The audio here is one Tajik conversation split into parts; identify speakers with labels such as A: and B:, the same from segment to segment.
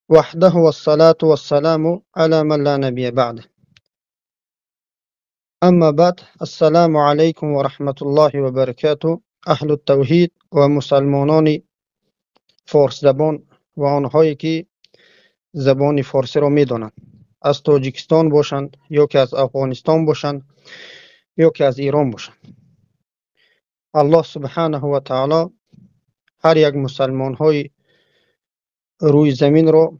A: وحده والصلاة والسلام على من لا نبي بعده. أما بعد، السلام عليكم ورحمة الله وبركاته. أهل التوحید و مسلمانان فارس زبان و آنهایی که زبان فارسی را میدانند، از تاجیکستان باشند یا که از افغانستان باشند یا که از ایران باشند، الله سبحانه و تعالی هر یک مسلمان های روی زمین را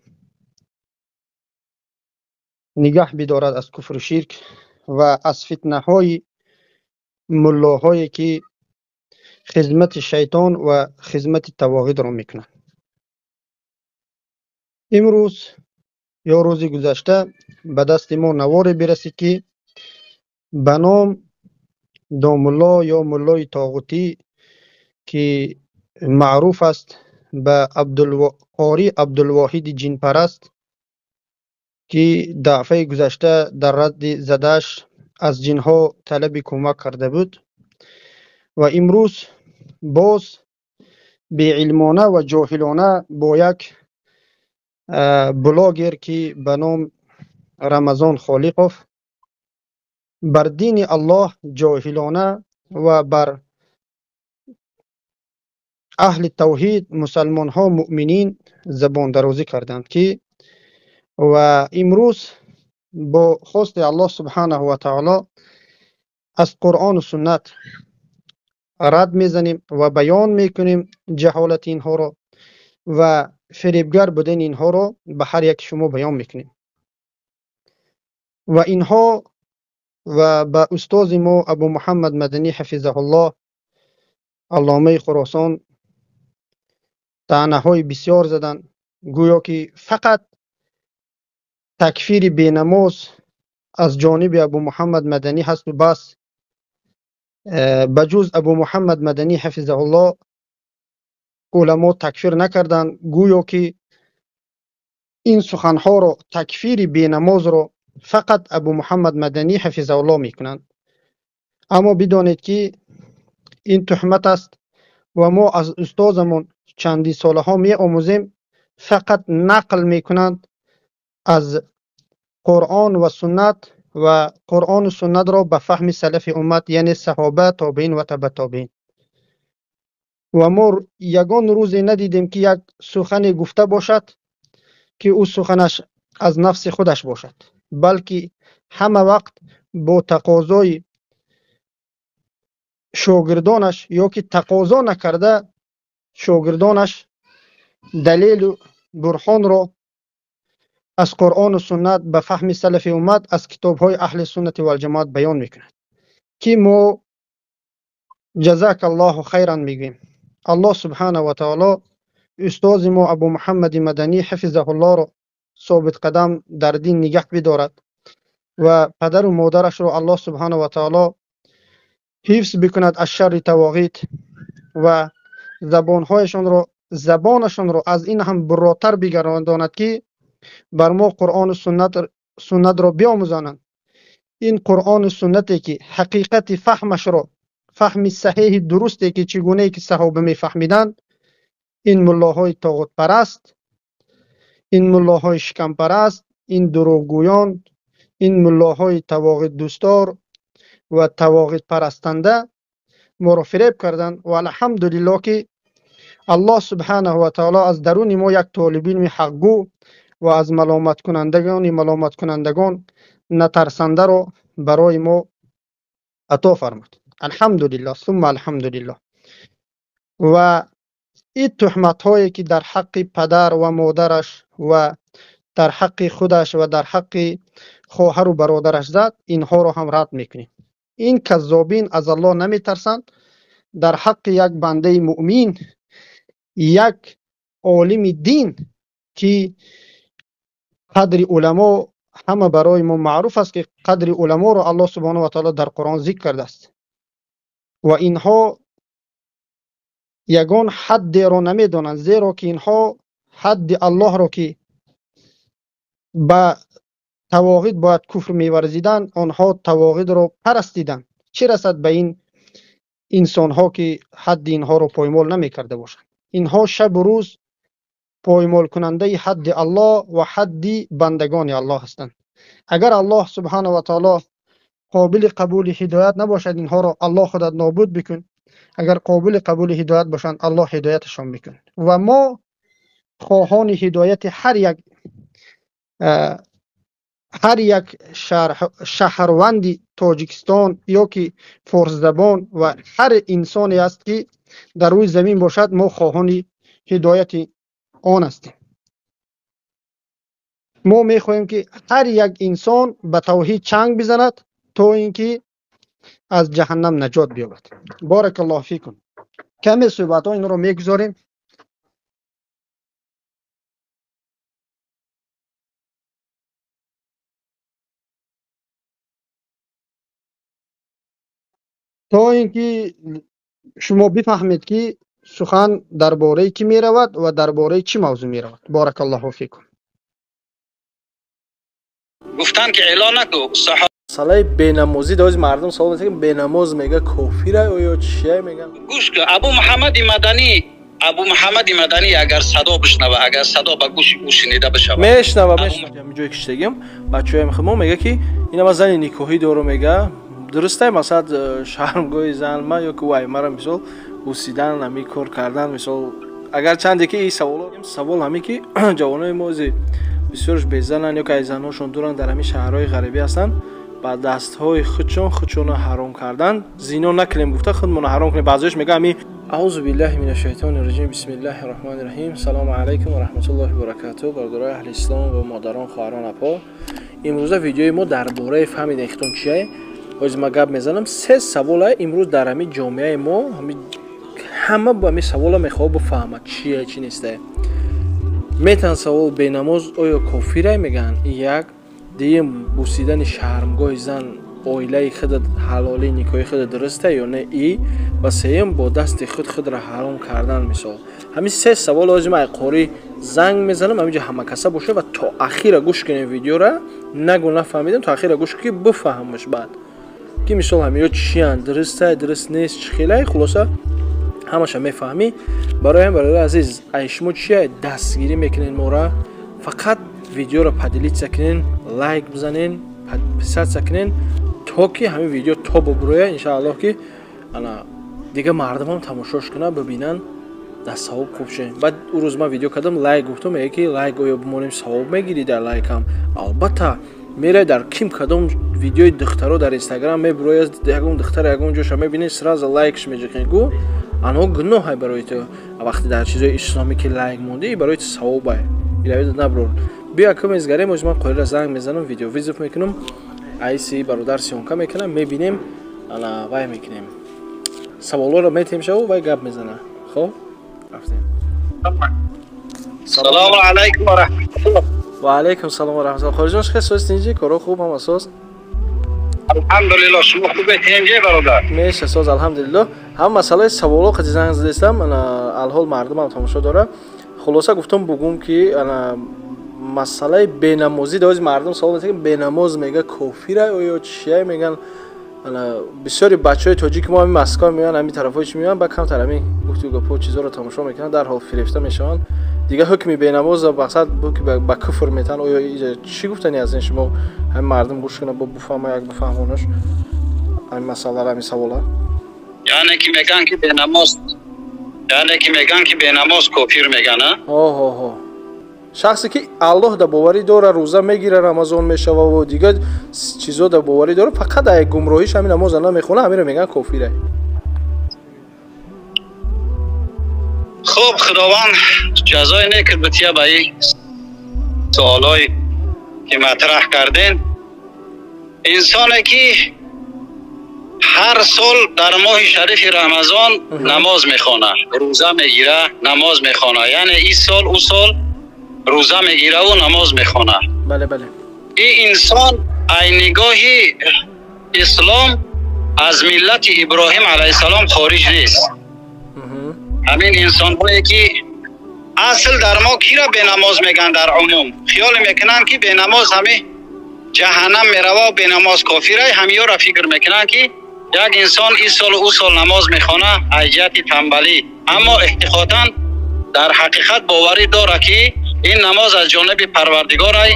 A: نگه بدارد از کفر و شرک و از فتنه های ملاهایی که خدمت شیطان و خدمت تواغید را میکنند. امروز یا روز گذشته به دست ما نواری برسید که به نام داملا یا ملای طاغوتی که معروف است به قاری عبدالواحد جنپرست که دفعه گذشته در رد زدش از جنها طلب کمک کرده بود و امروز باز بی‌علمانه و جاهلانه با یک بلاگر که به نام رمضان خالقов بر دین الله جاهلانه و بر اهل توحید مسلمان ها مؤمنین زبان درازی کردند که و امروز با خواست الله سبحانه و تعالی از قرآن و سنت رد میزنیم و بیان میکنیم جهالت اینها را و فریبگر بودن اینها را به هر یک شما بیان میکنیم. و اینها و به استاد ما ابو محمد مدنی حفظه الله علامه خراسان طعنه های بسیار زدن، گویا که فقط تکفیر بینماز از جانب ابو محمد مدنی هست و بس، بجز ابو محمد مدنی حفظه الله علما تکفیر نکردند، گویا که این سخنها را تکفیر بینماز را فقط ابو محمد مدنی حفظه الله میکنند. اما بدانید که این تهمت است و ما از استادمون چندی ساله ها می آموزیم، فقط نقل میکنند از قرآن و سنت و قرآن و سنت را به فهم سلف امت یعنی صحابه، تابعین و تبع تابعین. و ما یگان روزی ندیدیم که یک سخن گفته باشد که او سخنش از نفس خودش باشد، بلکه همه وقت با تقاضای شاگردانش یا که تقاضا نکرده شاگردانش دلیل و برهان را از قرآن و سنت به فهم سلف امت از کتاب های اهل سنت و الجماعت بیان میکند که ما جزاک الله خیرا میگوییم. الله سبحانه و تعالی استاد ما ابو محمد مدنی حفظه الله را ثابت قدم در دین نگه بدارد و پدر و مادرش را الله سبحانه و تعالی حفظ بکند از شر تواغیت و زبانهایشان را زبانشان را از این هم براتر بگرداند که بر ما قرآن و سنت را بیاموزانند. این قرآن و سنتی که حقیقت فهمش را فهم صحیح درستی که چگونه که صحابه میفهمیدند، این ملاهای طاغوت پرست، این ملاهای شکم پرست، این دروغگویان، این ملاهای تواغیت دوستدار و تواغیت پرستنده ما را فریب کردند. و الحمدلله که الله سبحانه و تعالی از درون ما یک طالب علم حقگو و از ملامت کنندگان نترسنده را برای ما عطا فرمود. الحمدلله ثم الحمدلله. و این تهمت هایی که در حق پدر و مادرش و در حق خودش و در حق خواهر و برادرش زد، اینها را هم رد میکنیم. این کذابین از الله نمیترسند. در حق یک بنده مؤمن، یک عالم دین که قدر علما همه برای ما معروف است که قدر علما را الله سبحانه و تعالی در قرآن ذکر کرده است و اینها یگان حد را نمیدانند، زیرا که اینها حد الله را که به تواغید باید کفر می‌ورزیدند، آنها تواغید را پرستیدند. چه رسد به این انسان ها که حد اینها را پایمال نمی‌کرده باشند. اینها شب و روز поймол кунандаи ҳадди Аллоҳ ва ҳадди бандагони Аллоҳ ҳастанд. Агар Аллоҳ субҳана ва таоло қобили қабули ҳидоят набошад, инҳоро Аллоҳ худат нобуд бикун. Агар қобили қабули ҳидоят бошанд, Аллоҳ ҳидояташон бикун. Ва мо хоҳони ҳидояти ҳар як шаҳрванди Тоҷикистон ё ки форсзабон ва ҳар инсоне аст ки дар рӯи замин бошад, мо хоҳони ҳидояти он ҳастем. Мо мехоҳем ки ҳар як инсон ба тавҳид чанг бизанад то ин ки аз ҷаҳаннам наҷот биёбад. Баракаллоҳу фикум. Каме суҳбатҳо инро мегузорем. То ин ки шумо бифаҳмед ки сухан дар бораи кӣ меравад ва дар бораи чӣ мавзӯъ меравад. Баракаллоҳу фикум.
B: Гуфтан ки эълон наку.
C: Масъалаи бенамозӣ дози мардум савол мекунанд ки бенамоз мега кофир ё чӣ меган?
B: Гӯш кун, Абу Муҳаммади Маданӣ, Абу Муҳаммади Маданӣ агар садо бишнава, агар садо ба гӯши ӯ шунида бишавад.
C: Мешнава, мешнава. Ҳамин ҷое ки шидагим, бачаҳоям хумо мега ки инама зани никоҳӣ дору мега. Дурустай масалан шармгоҳи зан ма ё ки вай мара мисол усидан, ҳами кор кардан мисол агар чанде ки ин саволо савол ҳами ки ҷавонои мо ози бисёрш безананд ё ки аз занҳошон дуранд, дар ҳамин шаҳрҳои ғарибӣ ҳастанд, ба дастҳои худшон худшонро ҳаром кардан, зино накунем гуфта худмонро ҳаром кунем. Баъзеаш мега ҳами аузу биллаҳи минаш шайтони раҷим, бисмиллаҳи раҳмони раҳим. Салому алайкум ва раҳматуллоҳи ва баракатуҳ. Бародарои аҳли ислом ва модарон, хоҳарон, апо, имрӯза видеои мо дар бораи фаҳмидем хитон чие. Ҳозир ман гап мезанам се савола имрӯз дар ҳамин ҷомеаи мо ҳама ба ҳамин савола мехоҳад бифаҳмад чие чӣ нестае. Метан савол бенамоз оё кофирае мегӯянд? Як. Дуюм, бусидани шармгоҳи зан оилаи худат ҳалолӣ никоҳи худат дурустае ё не? И ва сеюм, бо дасти худ худро ҳаром кардан мисол. Ҳамин се савол ҳозир ман қорӣ занг мезанам, ҳаминҷо ҳамакаса боша ва то ахира гӯш кунем видеора. Нагу нафаҳмидам, то ахира гӯш ки бифаҳмаш баъд ки мисол ҳамиё чиянд, дурустае, дуруст нест, чӣ хелае, хулоса ҳамаша мефаҳмӣ. Барои ҳам бародари азиз, ай шумо чия дастгирӣ мекунед мора, фақат видеоро поделиться кунен, лайк бизанен, подписаться кунен, то ки ҳамин видео то бубурӯя иншааллоҳ ки ана дига мардумам тамошош кунанд, бибинанд, дар савоб хуб шавем. Баъд ӯ рӯз ман видео кардам, лайк гуфтам, мега ки лайк оё бимонем савоб мегирӣ дар лайкам? Албатта мерай дар ким кадом видеои духтаро дар инстаграм мебурояд, ягон духтара ягон ҷоша мебинед, сразу лайкш меҷиқен, гу анҳо гуноҳай барои ту. Вақте дар чизои исломӣ ки лайк мондӣ, барои ту савобай. Илавида наброр. Биё ка мезгарем, оз ман қоира занг мезанам, видео визов мекунам, айси бародар съёмка мекунам, мебинем, ана вай мекунем. Саволҳоро метем шаву вай гап мезана. Хоб? Рафтем.
B: Салому алайкум ва раҳматуллоҳ.
C: Ва алайкум салом ва раҳматуллоҳ. Хориҷон хеле соз тинҷи, коро хуб ҳама соз?
B: Алҳамдулиллоҳ, шумо хубед тинҷи бародар?
C: Меша соз алҳамдулиллоҳ. Ҳам масъалаи саволҳо қати занг задистам, ана алҳол мардумам тамошо дора. Хулоса гуфтам бугум ки ана масъалаи бенамозӣ дози мардум савол мекунанд ки бенамоз мега кофира ё чие меган. Ана бисёри бачаҳои тоҷики мо ҳамин Москва меоянд, ҳамин тарафҳои чи меоянд, ба камтар ҳамин гуфту гапҳо чизҳоро тамошо мекунанд, дарҳол фирефта мешаванд. Дига ҳукми бенамоз мақсад ҳукми ба куфр метан. Оё чӣ гуфтани аз ин шумо ҳамин мардум гӯш кунад, бо буфаҳма як буфаҳмонаш ҳамин масъаларо, ҳамин савола?
B: Яъне ки меган ки бенамоз, яъне ки меган ки бенамоз кофир меган, а?
C: Ҳо, ҳо, ҳо. Шахсе ки Аллоҳ да боварӣ дора, рӯза мегира, Рамазон мешава ва дигар чизо да боварӣ дора, фақат ай гумроҳиш ҳамин намоза намехона, ҳаминро меган кофире.
B: Хуб, Худованд ҷазои нек бития ба ин суолое ки матраҳ карден. Инсоне ки ҳар сол дар моҳи шарифи Рамазон намоз мехона, рӯза мегира, намоз мехона, яъне ин сол ӯ сол рӯза мегираву намоз мехона.
C: Бале, бале.
B: Ин инсон ай нигоҳи ислом аз миллати Иброҳим алайҳиссалом хориҷ нест. Ҳамин инсонҳое ки асл дар мо кира бенамоз меган дар умум, хиёл мекунанд ки бенамоз ҳами ҷаҳаннам мерава, бенамоз кофирай, ҳамиёра фикр мекунанд ки як инсон ин сол ӯ сол намоз мехона аз ҷиҳати танбалӣ, аммо эҳтиқотан Дар ҳақиқат боварӣ дорад, ки ин намоз аз ҷониби Парвардигор ай,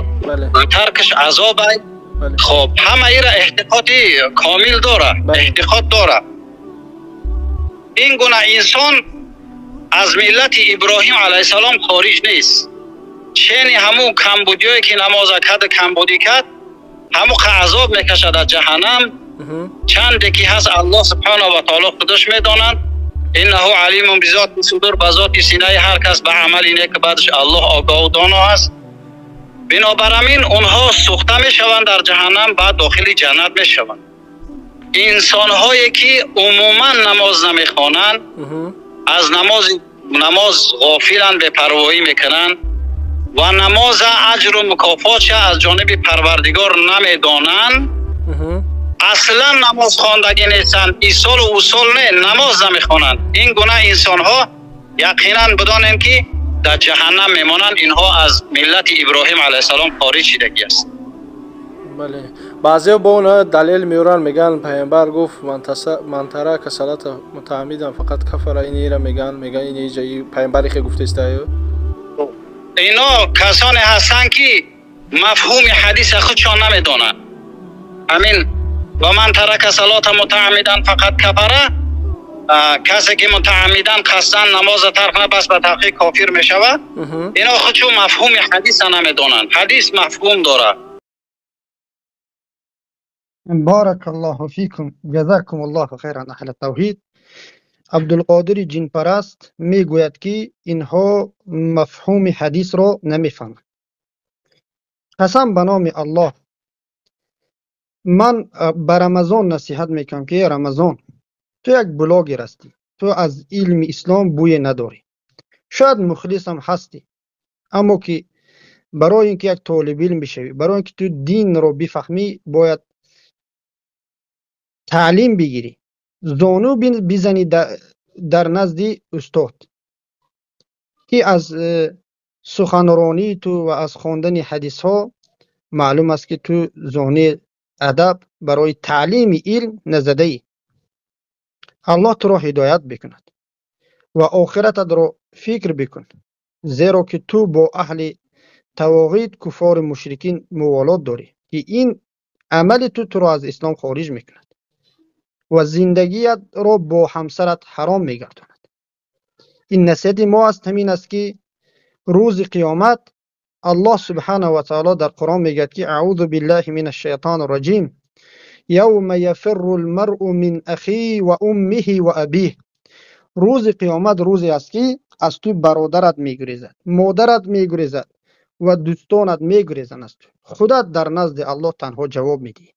B: таркаш азоб ай. Хоб, ҳама ира эътиқоди комил дора, эътиқод дора. Ин гуна инсон аз миллати Иброҳим алайҳиссалом хориҷ нест. Чени ҳамун камбудиое ки намоза кард, камбудӣ кард, ҳамун азоб мекашад аз ҷаҳаннам. Чанде ки ҳаст, Аллоҳ субҳанаҳу ва таоло худаш медонад. Иннаҳу алимун бизоти судур, ба зоти синаи ҳар кас, ба амали нек бадаш Аллоҳ огоҳу доно аст. Бинобар ҳамин онҳо сӯхта мешаванд дар ҷаҳаннам, баъд дохили ҷаннат мешаванд. Инсонҳое ки умуман намоз намехонанд, аз намоз ғофиланд, бепарвоӣ мекунанд ва намоза аҷру мукофотша аз ҷониби Парвардигор намедонанд, аслан намоз хондагӣ нестанд, исолу усол не, намоз намехонанд. Ин гуна инсонҳо яқинан бидонем, ки дар ҷаҳаннам мемонанд. Инҳо аз миллати Иброҳим алайҳиссалом хориҷ шидагӣ аст.
C: Бале, баъзеҳо бо он далел меоранд, мегӯянд пайғамбар гуфт: ман тарака салата мутааммидан фақат кафара. Инира мегӯянд, мегӯянд ин пайғамбари хе гуфтаистаю.
B: Ино касоне ҳастанд, ки мафҳуми ҳадиса худшон намедонанд. Ҳамин ва ман тарака салота мутааммидан фақат кафара, касе ки мутааммидан, қасдан намоза тарк на, бас ба таҳқиқ кофир мешавад. Ино худшон мафҳуми ҳадиса намедонанд. Ҳадис мафҳум дорад.
A: بارك الله فيكم، جزاكم الله خيرا اهل التوحید. عبدالقادر جنپرست میگوید که اینها مفهوم حدیث را نمیفهمند. قسم به نام الله، من به رمضان نصیحت میکنم که رمضان، تو یک بلاگر هستی، تو از علم اسلام بوی نداری، شاید مخلص هم هستی، اما که برای اینکه یک طالب علم بشوی، برای اینکه تو دین رو بفهمی، باید تعلیم بگیری، زانو بزنی در نزد استاد که از سخنرانی تو و از خواندن حدیث ها معلوم است که تو زانوی ادب برای تعلیم علم نزده ای. الله تو را هدایت بکند و آخرتت را فکر بکن، زیرا که تو با اهل تواغیت، کفار، مشرکین موالات داری که این عمل تو تو را از اسلام خارج میکند و زندگیت را با همسرت حرام میگرداند. این نصیحت ما است همین است که روز قیامت الله سبحانه و تعالی در قرآن میگه که اعوذ بالله من الشیطان الرجیم، یوم یفر المرء من اخیه و امه و ابیه. روز قیامت روزی است که از تو برادرت میگریزد، مادرت میگریزد و دوستانت میگریزند از تو. خودت در نزد الله تنها جواب میدی.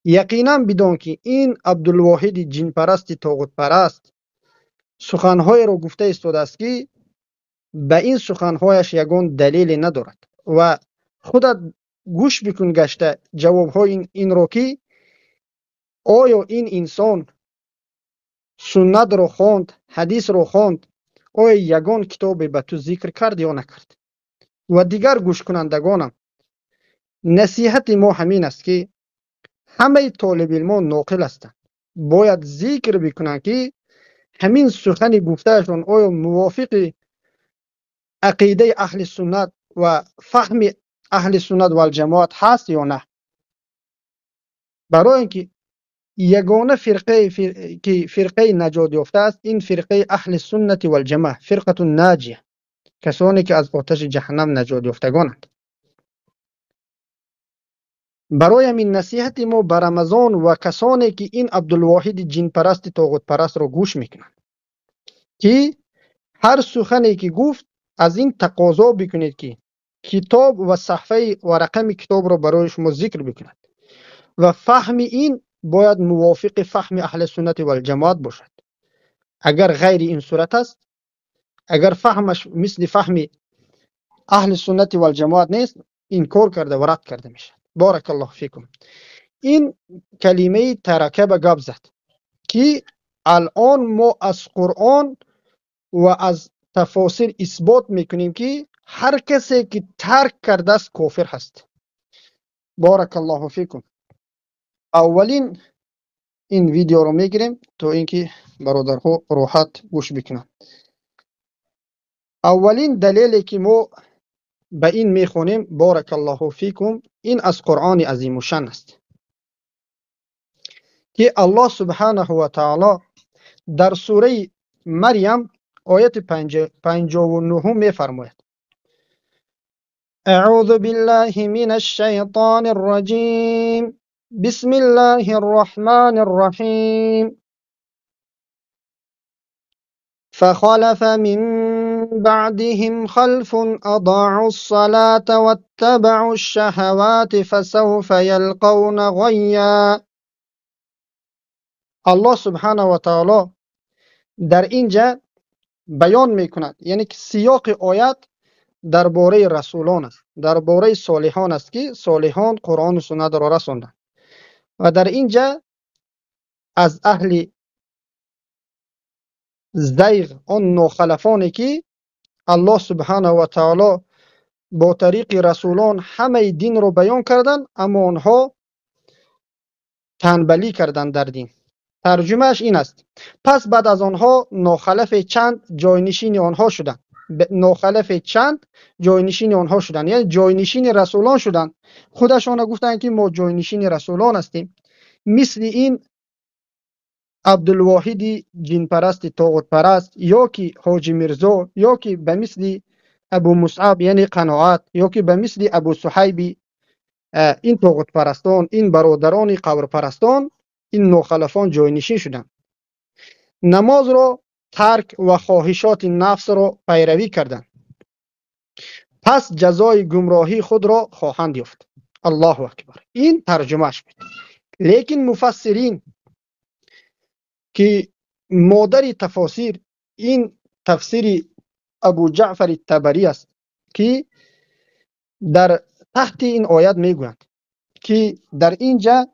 A: یقینا بدان که این عبدالواحد جنپرست، طاغوت پرست سخنهای را گفته ایستاده است که به این سخنهایش یگان دلیل ندارد و خودت گوش بکن گشته جوابهای این را که آیا این انسان سنت را خواند، حدیث را خواند، آیا یگان کتابی به تو ذکر کرد یا نکرد؟ و دیگر گوش کنندگانم، نصیحت ما همین است که همه طالب علمان ناقل هستند، باید ذکر بکنند که همین سخن گفتهشان آیا موافق عقیده اهل سنت و فهم اهل سنت و الجماعت هست یا نه. برای اینکه یگانه فرقه که فرقه نجات یافته است، این فرقه اهل سنت و الجماعت، فرقه ناجیه، کسانی که از آتش جهنم نجات یافتگانند. برای همین نصیحت ما به رمضان و کسانی که این عبدالواحد جن پرست، طاغوت پرست را گوش میکنند که هر سخنی که گفت از این تقاضا بکنید که کتاب و صفحه و رقم کتاب را برای شما ذکر بکند و فهم این باید موافق فهم اهل سنت و الجماعت باشد. اگر غیر این صورت است، اگر فهمش مثل فهم اهل سنت و الجماعت نیست، انکار کرده و رد کرده میشد. بارک الله فیکم. این کلمه ترکه به گپ زد که الان ما از قرآن و از تفاسیر اثبات میکنیم که هر کسی که ترک کرده است کافر هست. بارک الله فیکم. اولین این ویدیو رو میگیریم تا اینکه برادرها راحت گوش بکنن. Аввалин далеле ки мо ба ин мехонем, баракаллоҳу фикум, ин аз Қуръони азимушшан аст, ки Аллоҳ субҳанаҳу ва таъоло дар сураи Марям ояти 59 мефармояд: аъузу биллаҳи минаш шайтонир раҷим, бисмиллаҳир раҳмонир раҳим. فخلف من بعدهم خلف أضاعوا الصلاة واتبعوا الشهوات فسوف يلقون غيا. الله سبحانه وتعالى در اینجا بیان میکند، یعنی که سیاق آیات درباره رسولان است، درباره صالحان است که صالحان قرآن و سنت را رساندند و در اینجا از اهل زیغ، آن ناخلفانی که الله سبحانه و تعالی با طریق رسولان همه دین رو بیان کردند، اما آنها تنبلی کردند در دین. ترجمهش این است: پس بعد از آنها ناخلف چند جاینشین آنها شدند. ناخلف چند جاینشین آنها شدند، یعنی جاینشین رسولان شدند. خودشان گفتند که ما جاینشین رسولان هستیم. مثل این عبدالواحد جن پرست طاغوت پرست، یا که حاجی میرزا، یا که به مثل ابو مصعب یعنی قناعت، یا که به مثل ابو صحیبی، این طاغوت پرستان، این برادران قبر پرستان، این ناخلفان جاینشین شدند. نماز را ترک و خواهشات نفس را پیروی کردند، پس جزای گمراهی خود را خواهند یافت. الله اکبر. این ترجمهش بود. لیکن مفسرین که مادر تفاسیر این تفسیر ابو جعفر الطبری است که در تحت این آیت میگویند که در اینجا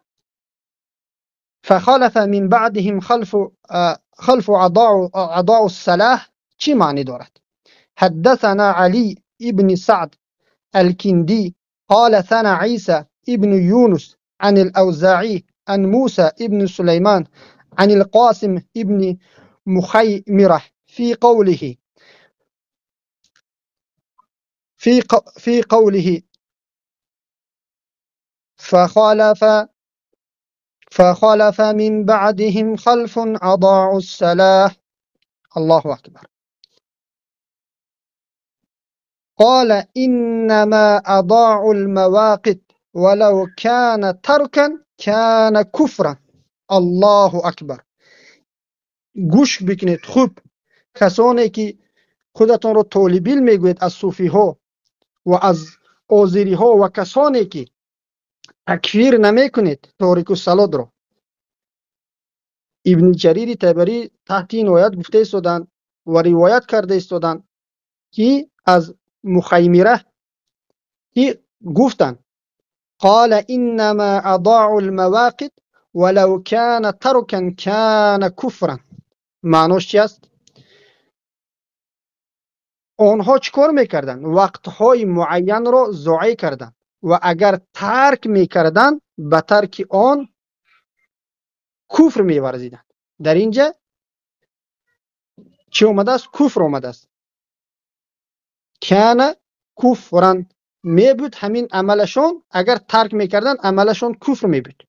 A: فخلف من بعدهم خلف اضاعوا الصلاة چی معنی دارد؟ حدثنا علی ابن سعد الكندي قال ثنا عيسى ابن يونس عن الأوزاعي عن موسى ابن سليمان عن القاسم ابن مخيمرة في قوله في قوله فخلف من بعدهم خلف أضاعوا الصلاة. الله أكبر. قال إنما أضاعوا المواقت ولو كان تركا كان كفرا. الله اکبر. گوش بکنید خوب، کسانی که خودتان رو طالب میگوید از صوفی ها و از آذری ها و کسانی که تکفیر نمیکنید تاریک الصلات رو. ابن جریر طبری تحت این آیت گفته ایستادند و روایت کرده ایستادند که از مخیمره که گفتند قال انما اضاعوا المواقت ولو كان ترکا كان کفرا. معناش چی است؟ آنها چیکار میکردند؟ وقتهای معین را ضایع کردند و اگر ترک میکردند به ترک آن کفر میورزیدند. در اینجا چی آمده است؟ کفر آمده است. کان کفرا میبود همین عملشون، اگر ترک میکردند عملشون کفر میبود.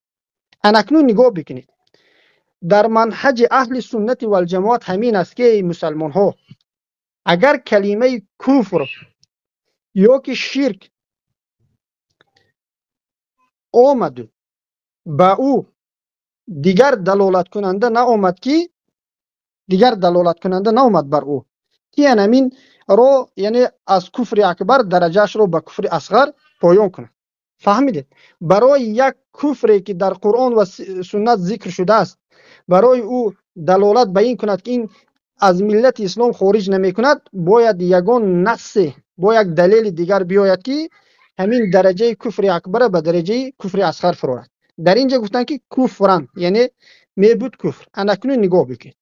A: اکنون نگاه بکنید در منهج اهل سنت و الجماعت همین است که مسلمان ها اگر کلمه کفر یا که شرک آمد به او دیگر دلالت کننده نآمد، که دیگر دلالت کننده نآمد بر او، که همین رو یعنی از کفر اکبر درجهش رو به کفر اصغر پایان کنه. فهمیدید؟ برای یک کفری که در قرآن و سنت ذکر شده است، برای او دلالت به این کند که این از ملت اسلام خارج نمی کند، باید یگان نص با یک دلیل دیگر بیاید که همین درجه کفر اکبر به درجه کفر اصغر فرارد. در اینجا گفتن که کفران یعنی میبود کفر. اکنون نگاه بکنید،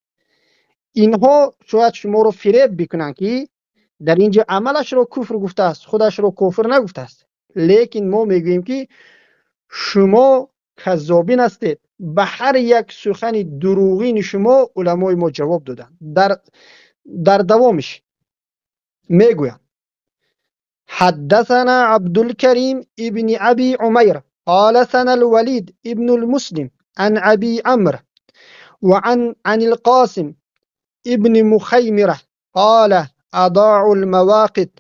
A: اینها شاید شما رو فریب بکنن که در اینجا عملش رو کفر گفته است، خودش رو کفر نگفته است. لیکن ما میگوییم که شما کذابین هستید. به هر یک سخن دروغین شما علمای ما جواب دادن. در دوامش Мегӯянд: حدثنا عبد الكريم ابن أبي عمير قال ثنا الوليد ابن المسلم عن أبي عمرو وعن القاسم ابن مخيمرة قال أضاعوا المواقت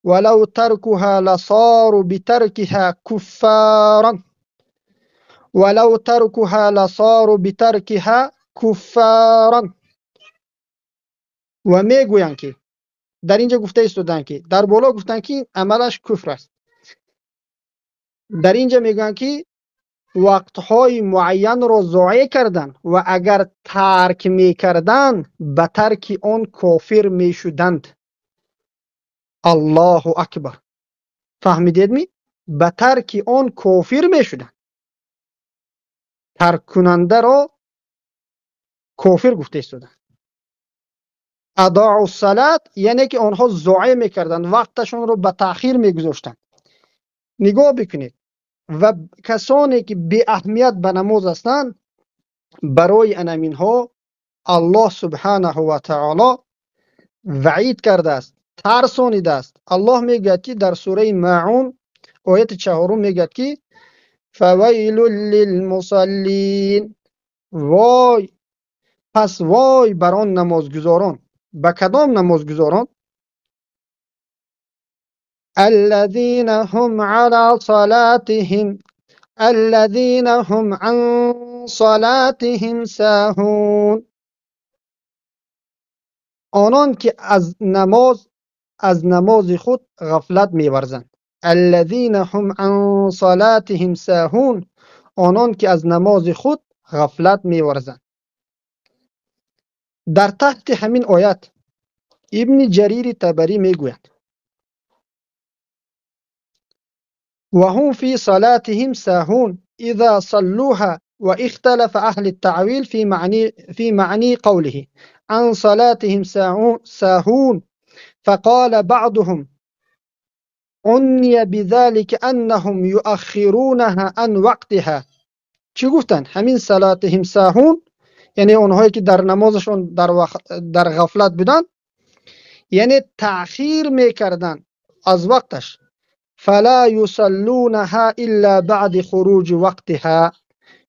A: ولو تركها لصاروا بتركها كفارا ولو تركها لصاروا بتركها كفارا. و میگویند که در اینجا گفته ایستادند که در بالا گفتند که عملش کفر است، در اینجا میگویند که وقتهای معین را ضایع کردند و اگر ترک میکردند به ترک آن کافر میشدند. الله اکبر. فهمیدید می؟ به ترک آن کافر میشدند. ترک کننده را کافر گفته ایستادند. اضاعوا الصلاة یعنی که آنها ضایع میکردند، وقتشون رو به تأخیر میگذاشتند. نگاه بکنید و کسانی که بی اهمیت به نماز هستند، برای انامینها الله سبحانه و تعالی وعید کرده است، ترسانیده است. الله میگوید که در سوره ماعون آیت 4 میگوید که فویل للمصلین، وای پس وای بر آن نمازگزاران. به کدام نمازگزاران؟ الذين هم على صلاتهم الذين هم عن صلاتهم ساهون، آنان که از نماز خود غفلت می‌ورزند. الذين هم عن صلاتهم ساهون، آنان که از نماز خود غفلت می‌ورزند. در تحت همین آیت ابن جریر طبری میگوید وهم في صلاتهم ساهون إذا صلوها واختلف أهل التعويل في معني قوله عن صلاتهم ساهون فقال بعضهم عني بذلك أنهم يؤخرونها عن وقتها. چی گفتن؟ همین صلاتهم ساهون یعنی اونهایی که در نمازشون در غفلت بودن، یعنی تأخیر میکردن از وقتش. فلا يصلونها الا بعد خروج وقتها،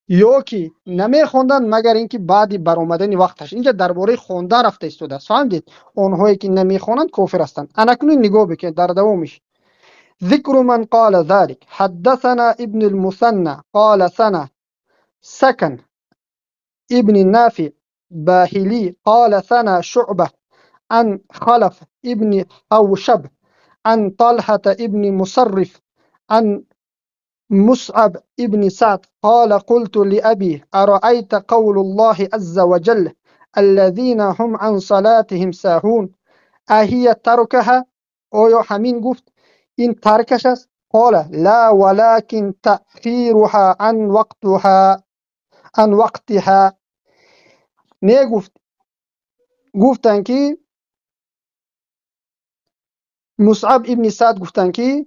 A: یا که نمیخوندن مگر اینکه بعد برآمدن وقتش. اینجا درباره خوندن رفته ایستاده است. فهمدید؟ اونهایی که نمیخوانند کافر هستند. انکنون نگاه بکنید در دوامش. ذکر من قال ذلك حدثنا ابن المثنى قال ثنا سكن ابن نافع باهلي قال ثنا شعبة عن خلف ابن حوشب عن طلحة ابن مصرف عن مصعب ابن سعد قال قلت لأبي أرأيت قول الله عز وجل الذين هم عن صلاتهم ساهون أهي تركها؟ آیا همین گفت این ترکش است؟ قال لا ولكن تأخيرها عن وقتها عن وقتها. نه گفت، گفتن که مصعب ابن سعد گفتن که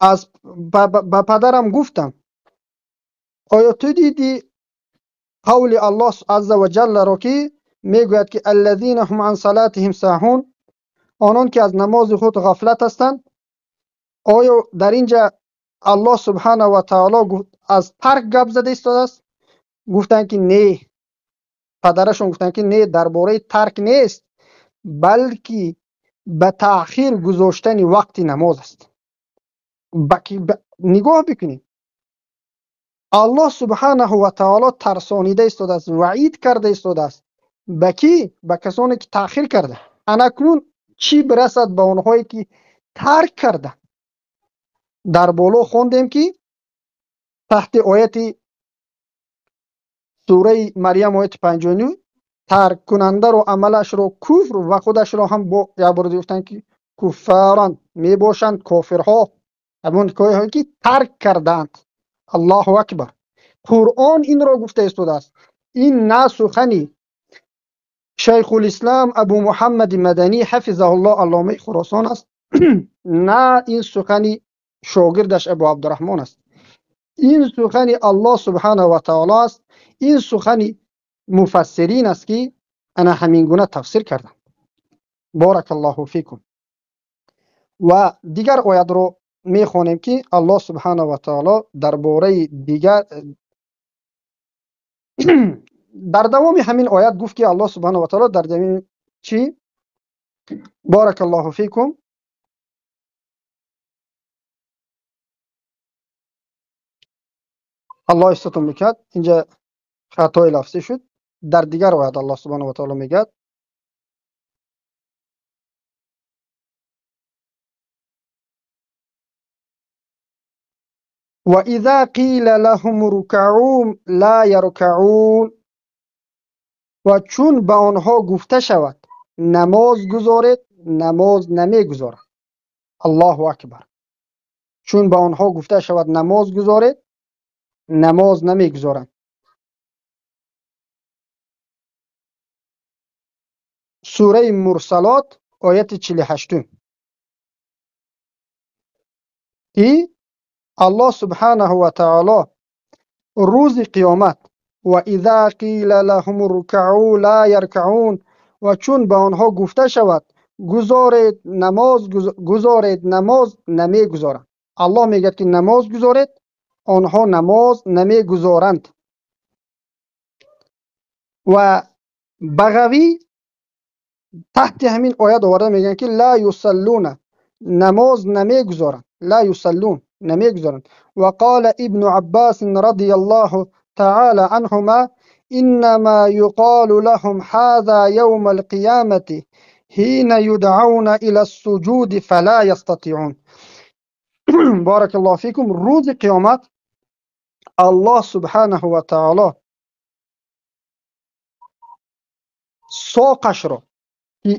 A: از با پدرم گفتم آیا تو دیدی قول الله عز وجل را که میگوید که الذین هم عن صلاتهم ساهون، آنان که از نماز خود غفلت هستند؟ آیا در اینجا الله سبحانه و تعالی از ترک گپ زده ایستاده است؟ گفتن که نه. پدرشون گفتن که نه، درباره ترک نیست، بلکه به تأخیر گذاشتن وقت نماز است. نگاه بکنید، الله سبحانه و تعالی ترسانیده ایستاده است، وعید کرده ایستاده است. به کی؟ به کسانی که تأخیر کرده. انکنون چی برسد به آنهایی که ترک کرده؟ در بالا خوندیم که تحت آیت سوره مریم آیت 59 ترک کننده رو عملش رو کفر و خودش رو هم با یک بار گفتن که کفاران می باشند، کافرها، همون که ترک کردند. الله اکبر. قرآن این را گفته ایستاده است. این نه سخنی شیخ الاسلام ابو محمد مدنی حفظه الله علامه خراسان است، نه این سخنی شاگردش ابو عبدالرحمن است. این سخنی الله سبحانه و تعالی است، این سخنی مفسرین است که انا همین گونه تفسیر کردم. Борак Аллоҳу фикум. Ва дигар оятро мехонем, ки Аллоҳ субҳанаҳу ва таоло дар бораи дигар дар давоми ҳамин оят гуфт, ки Аллоҳ субҳанаҳу ва таоло дар давоми чӣ? Борак Аллоҳу фикум. Аллоҳ истотон мекард, инҷа хатои лафзӣ шуд. Дар дигар оят Аллоҳ субҳанаҳу ва таоло мегӯяд: ва иза қила лаҳум рукаъу ла яркаъун. Ва чун ба онҳо гуфта шавад намоз гузоред, намоз намегузоранд. Аллоҳу акбар. Чун ба онҳо гуфта шавад намоз гузоред, намоз намегузоранд. Сураи Мурсалот ояти 48, ки Аллоҳ субҳанаҳу ва таоло рӯзи қиёмат ва иза қила лаҳум рукаъу ла яркаъун. Ва чун ба онҳо гуфта шавад гузоред намоз, гузоред намоз, намегузоранд. Аллоҳ мегӯяд, ки намоз гузоред, онҳо намоз намегузоранд. Ва Бағавӣ таҳти ҳамин оят оварда мегӯянд, ки ла юсаллуна, намоз намегузоранд, ла юсаллун, намегузоранд. Ва қала Ибну Аббас радияллоҳу таъала анҳума: иннама юқолу лаҳум ҳаза явма алқиёмати ҳина юдъауна ила ссуҷуди фала ястатиъун. Баракаллоҳу фикум. Рӯзи қиёмат Аллоҳ субҳанаҳу ва таоло соқашро, ки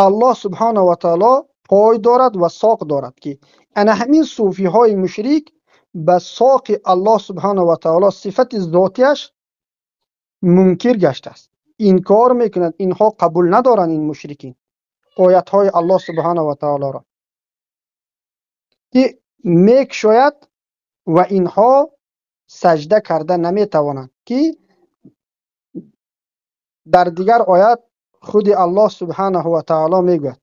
A: Аллоҳ субҳанаҳу ва таоло пой дорад ва соқ дорад, ки ана ҳамин суфиҳои мушрик ба соқи Аллоҳ субҳанаҳу ва таоло сифати зотияш мункир гаштааст, инкор мекунад. Инҳо қабул надоранд, ин мушрикин, оятҳои Аллоҳ субҳанаҳу ва таолоро, ки мекшояд ва инҳо саҷда карда наметавонанд, ки дар дигар оят худи Аллоҳ субҳанаҳу ва таоло мегӯяд: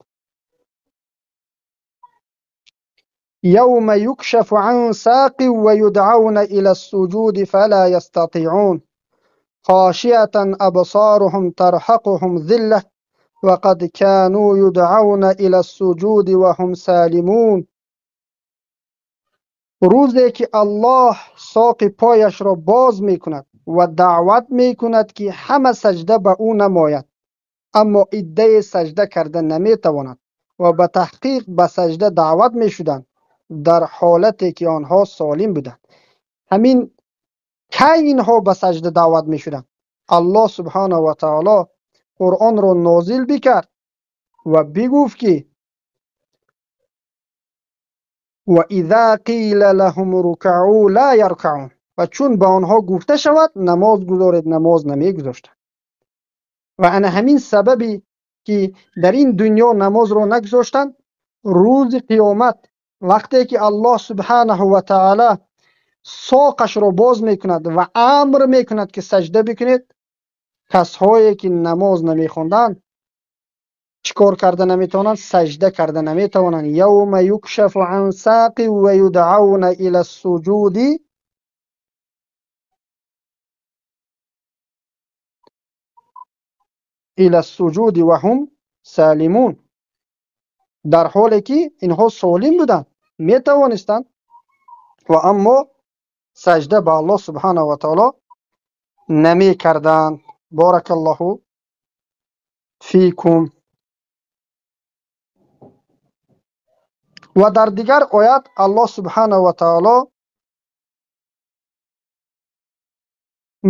A: явма юкшафу ан соқин ва юдъауна ила ссуҷуди фала ястатиъун хошиатан абсоруҳум тарҳақуҳум зилла ва қад кану юдъауна ила ссуҷуди ва ҳум солимун. Рӯзе ки Аллоҳ соқи пояшро боз мекунад ва даъват мекунад, ки ҳама саҷда ба ӯ намояд, аммо иддае саҷда карда наметавонад ва ба таҳқиқ ба саҷда даъват мешуданд дар ҳолате ки онҳо солим буданд. Ҳамин кай инҳо ба саҷда даъват мешуданд? Аллоҳ субҳанаҳу ва таоло Қуръонро нозил бикард ва бигуфт, ки ва иза қила лаҳум рукаъу ла яркаъун. Ва чун ба онҳо гуфта шавад намоз гузоред, намоз намегузоштанд. Ва ана ҳамин сабаби ки дар ин дунё намозро нагузоштанд, рӯзи қиёмат вақте ки Аллоҳ субҳанаҳу ва таъала соқашро боз мекунад ва амр мекунад, ки саҷда бикунед, касҳое ки намоз намехонданд чӣ кор карда наметавонанд? Саҷда карда наметавонанд. Явма юкшафу ан соқин ва юдъауна ила ссуҷуди ва ҳум салимун. Дар ҳоле ки инҳо солим буданд, метавонистанд, ва аммо саҷда ба Аллоҳ субҳанаҳу ва таоло намекарданд. Баракаллоҳу фикум. Ва дар дигар оят Аллоҳ субҳанаҳу ва таоло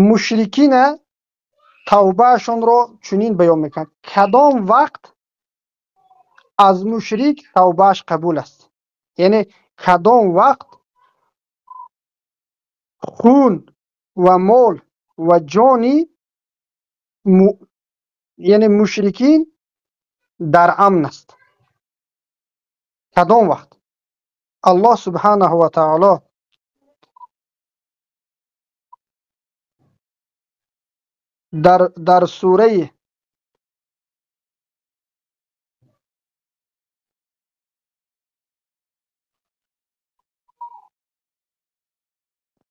A: мушрикина тавбаашонро чунин баён мекунад: кадом вақт аз мушрик тавбааш қабул аст, яъне кадом вақт хун ва мол ва ҷони яъне мушрикин дар амн аст. Кадом вақт? Аллоҳ субҳанаҳу ва таоло дар сураи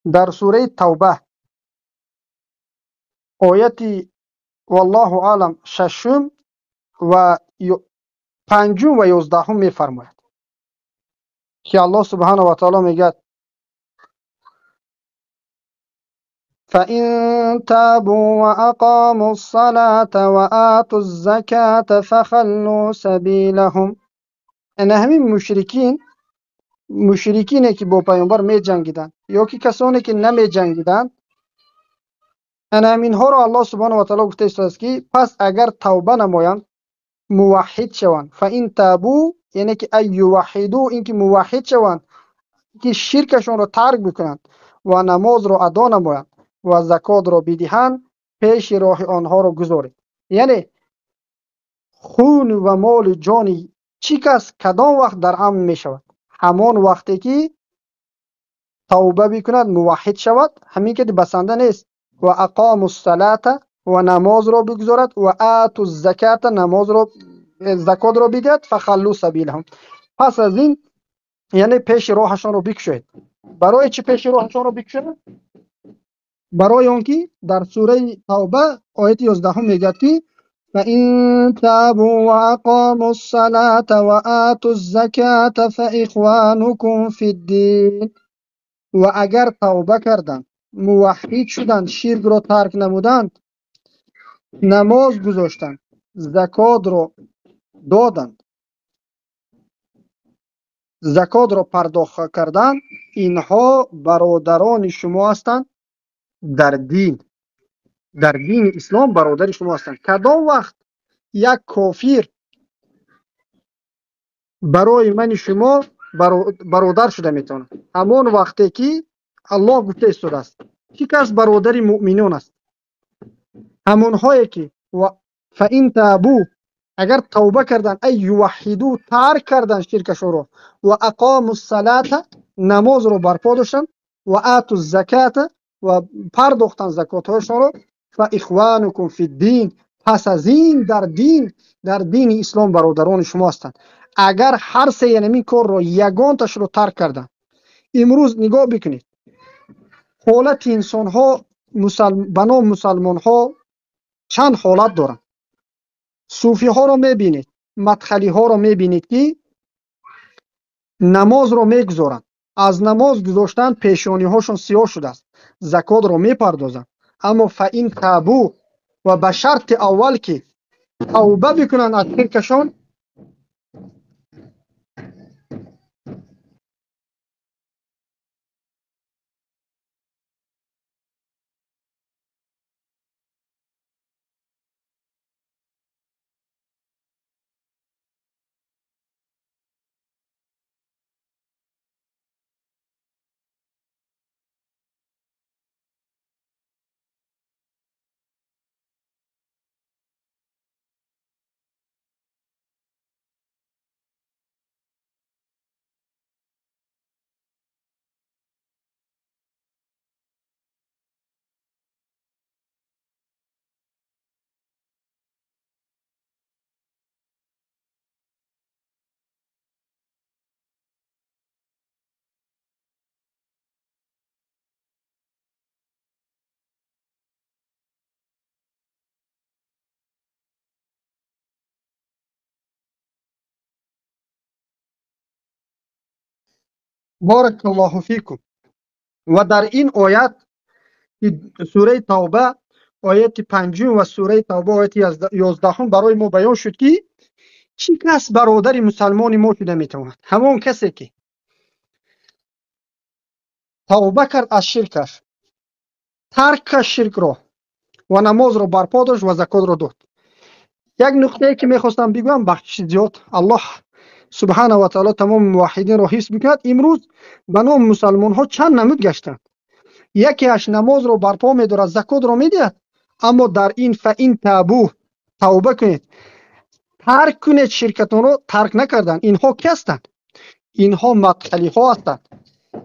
A: Дар сураи Тавба ояти валлоҳу аълам шашум ва панҷум ва 11 мефармояд ки Аллоҳ субҳанаҳу ва таъоло мегӯяд: فإن تابوا وأقاموا الصلاة وآتوا الزكاة فخلوا سبيلهم. ана ҳамин мушрикине ки бо паёмбар меҷангиданд ё ки касоне ки намеҷангиданд, ана ҳаминҳоро Аллоҳ субҳанаҳу ва таъоло гуфта истодааст ки пас агар тавба намоянд, муваҳҳид шаванд. فإن تابوا яъне ки ай юваҳҳиду, ин ки муваҳҳид шаванд, ки ширкашонро тарк бикунанд ва намозро адо намоянд ва закотро бидиҳанд, пеши роҳи онҳоро гузоред. Яъне хун ва моли ҷони чӣ кас кадом вақт дар амн мешавад? Ҳамон вақте ки тавба бикунад, муваҳҳид шавад. Ҳамин ки басанда нест. Ва ақому ссалата, ва намозро бигузорад, ва ату заката, намозро закотро бидиҳад, фахаллу сабилаҳум. Пас аз ин яъне пеши роҳашонро бикушоед. Барои чӣ пеши роҳашонро бикушоед? Барои он ки дар сураи Тавба ояти 11 мегӯяд ки فإن تابوا وأقاموا الصلاة وآتوا الزكاة فإخوانكم في الدين. ва агар тавба карданд, муваҳҳид шуданд, ширкро тарк намуданд, намоз гузоштанд, закотро доданд, закотро пардохт карданд, инҳо бародарони шумо ҳастанд дар дин. Дар дини ислом бародари шумо ҳастанд. Кадом вақт як кофир барои мани шумо бародар шуда метавонад? Ҳамон вақте ки Аллоҳ гуфта истодааст, чӣ кас бародари муъминон аст? Ҳамонҳое ки фаин табу, агар тавба карданд, ай юваҳҳиду, тарк карданд ширкашонро, ва ақому ссалата, намозро барпо доштанд, ва ату заката, ва пардохтанд закотҳояшонро, фаихванукум фиддин, пас аз ин дар дини ислом бародарони шумо ҳастанд. Агар ҳар се ҳамин корро ягонташро тарк карданд, имрӯз нигоҳ бикунед ҳолати инсонҳо, ба ном мусалмонҳо чанд ҳолат доранд. Суфиҳоро мебинед, мадхалиҳоро мебинед ки намозро мегузоранд, аз намоз гузоштан пешониҳошон сиёҳ шудааст, закотро мепардозанд, аммо фаин табу, ва ба шарти аввал ки тавба бикунанд аз ширкашон, Баракаллоҳу фикум. Ва дар ин оят сураи Тавба ояти 5 ва сураи Тавба ояти 11 барои мо баён шуд ки чӣ кас бародари мусалмони мо шуда метавонад? Ҳамон касе ки тавба кард аз ширкаш, тарк кард ширкро ва намозро барпо дошт ва закотро дод. Як нуқтае ки мехостам бигӯям, бахшиши зиёд, Аллоҳ субҳанаҳу ва таъоло тамоми муваҳҳидинро ҳифз бикунад. Имрӯз ба номи мусалмонҳо чанд намуд гаштанд. Якеаш намозро барпо медорад, закотро медиҳад, аммо дар ин фаин табу, тавба кунед, тарк кунед ширкатонро, тарк накарданд. Инҳо ки ҳастанд? Инҳо мадхалиҳо ҳастанд,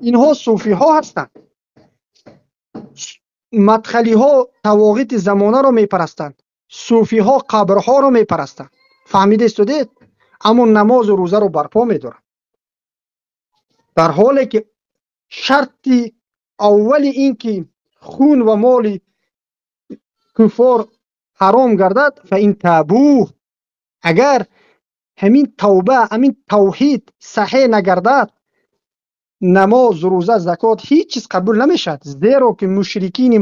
A: инҳо суфиҳо ҳастанд. Мадхалиҳо тавоғити замонаро мепарастанд, суфиҳо қабрҳоро мепарастанд. Фаҳмида истодед? Аммо намозу рӯзаро барпо медоранд, дар ҳоле ки шарти Аввали ин ки хун ва моли куффор ҳаром гардад, фаин табу, агар ҳамин тавба, ҳамин тавҳид саҳеҳ нагардад, намоз, рӯза, закот ҳеҷ чиз қабул намешавад. Зеро ки мушрикини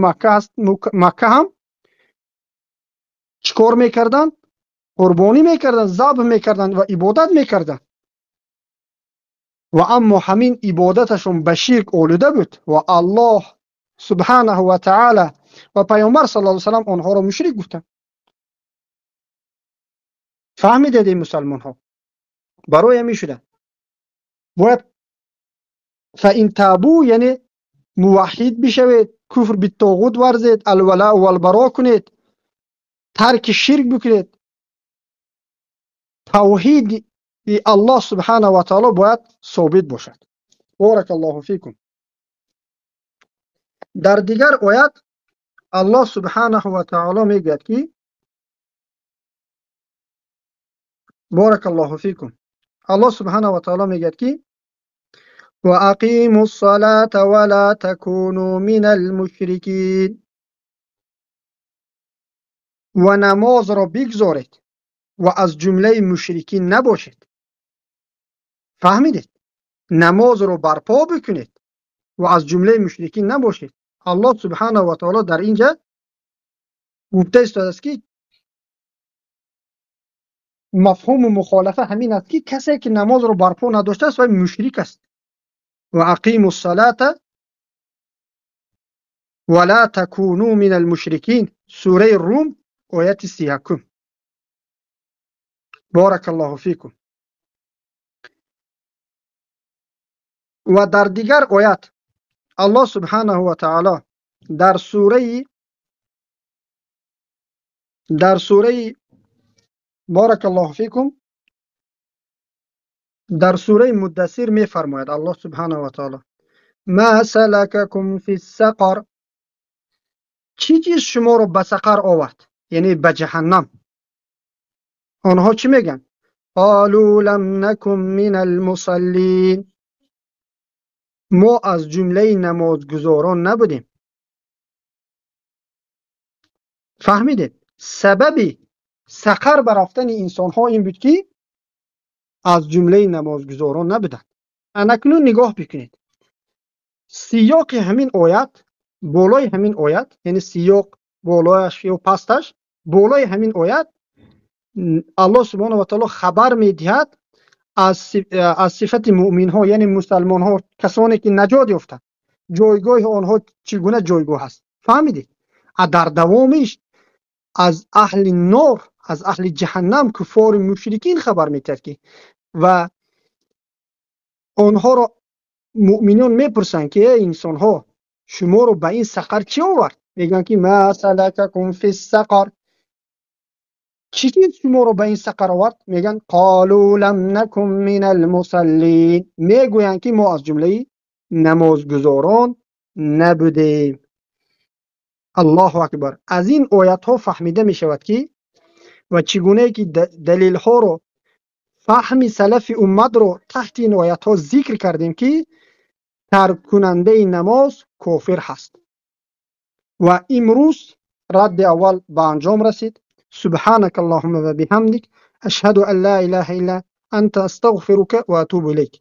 A: Макка ҳам чӣ кор мекарданд? Қурбонӣ мекарданд, забҳ мекарданд ва ибодат мекарданд. Ва аммо ҳамин ибодаташон ба ширк олуда буд ва Аллоҳ субҳанаҳу ва таъала ва Паёмбар саллаллоҳу алайҳи васаллам онҳоро мушрик гуфтанд. Фаҳмидед, ин мусалмонҳо? Барои ҳамин шуда бояд фаин табу, яъне муваҳҳид бишавед, куфр биттоғут варзед, алвалау валбаро кунед, тарки ширк бикунед. Тавҳиди Аллоҳ субҳанаҳу ва таъало бояд собит бошад. Боракаллоҳу фикум. Дар дигар оят Аллоҳ субҳанаҳу ва таъало мегӯяд ки боракаллоҳу фикум. Аллоҳ субҳанаҳу ва таъало мегӯяд ки ва ақимус салата ва ла такуну минал мушрикин. Ва намозро бигзоред ва аз ҷумлаи мушрикин набошед. Фаҳмидед? Намозро барпо бикунед ва аз ҷумлаи мушрикин набошед. Аллоҳ субҳанаҳу ва таъало дар инҷа гуфта истодааст ки мафҳуму мухолафа ҳамин аст ки касе ки намозро барпо надоштааст вай мушрик аст. Ва ақиму ссалата ва ла такуну минал мушрикин. Сураи Рум ояти 31. Боракаллоҳу фикум. Ва дар дигар оят Аллоҳ субҳанаҳу ва таъало дар сураи боракаллоҳу фикум дар сураи Муддассир мефармояд Аллоҳ субҳанаҳу ва таъало: ма салакакум фиссақар. Чӣ чиз шуморо ба сақар овард, яъне ба ҷаҳаннам? Онҳо чӣ мегӯянд? Қолу лам накун минал мусаллин. Мо аз ҷумлаи намозгузорон набудем. Фаҳмидед? Сабаби сақар ба рафтани инсонҳо ин буд ки аз ҷумлаи намозгузорон набуданд. Анакнун нигоҳ бикунед. Сиёқи ҳамин оят, болои ҳамин оят, яъне сиёқ болояш ё пасташ, болои ҳамин оят Аллоҳ субҳонаҳу ва таъало хабар медиҳад аз сифати муъминҳо, яъне мусалмонҳо, касоне ки наҷот ёфтанд, ҷойгоҳи онҳо чӣ гуна ҷойгоҳ аст. Фаҳмидед? Дар давомиш аз аҳли нор, аз аҳли ҷаҳаннам, куффори мушрикин хабар медиҳад ки ва онҳоро муъминон мепурсанд ки эй инсонҳо, шуморо ба ин сақар чӣ овард? Мегӯянд ки ма салакакум фиссақар. Чӣ чиз шуморо ба ин сақар овард? Мегӯянд қолу лам накун минал мусаллин. Мегӯянд ки мо аз ҷумлаи намозгузорон набудем. Аллоҳу акбар. Аз ин оятҳо фаҳмида мешавад ки ва чӣ гунае ки далелҳоро фаҳми салафи умматро таҳти ин оятҳо зикр кардем ки тарккунандаи намоз кофир ҳаст. Ва имрӯз радди аввал ба анҷом расид. سبحانك اللهم وبحمدك أشهد أن لا إله إلا أنت أستغفرك وأتوب إليك.